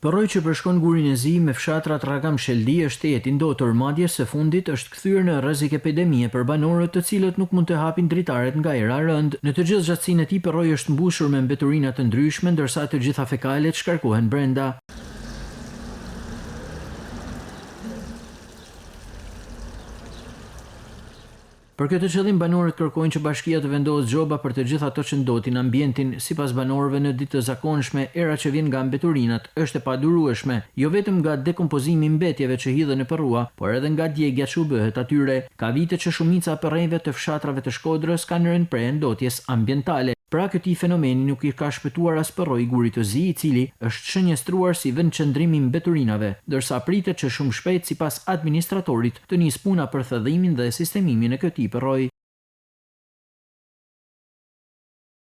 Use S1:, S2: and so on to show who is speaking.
S1: Përroi që përshkon Gurin e Zi me fshatrat Rragam-Sheldi është tejet i ndotur, madje së fundit është kthyer në rrezik epidemie për banorët të cilët nuk mund të hapin dritaret nga era e rëndë. Në të gjithë gjatësinë e tij përroi është mbushur me mbeturina të ndryshme ndërsa të gjitha fekalet shkarkohen brenda. Për këtë qëllim banorët kërkojnë që bashkia të vendosë gjoba për të gjithë ato që ndotin ambientin. Sipas banorëve në ditë të zakonshme, era që vjen nga mbeturinat është e padurueshme, jo vetëm nga dekompozimi i mbetjeve që hidhen në përrua, por edhe nga djegia që u bëhet atyre. Ka vite që shumica e përrenjve të fshatrave të Shkodrës kanë rënë pre e ndotjes ambientale. Pra këtij fenomeni nuk i ka shpëtuar as përroi i Gurit të Zi, i cili është shënjestruar si vendqëndrim i mbeturinave, ndërsa pritet që shumë shpejt sipas administratorit të nisë puna për thellimin dhe sistemimin e këtij përroi.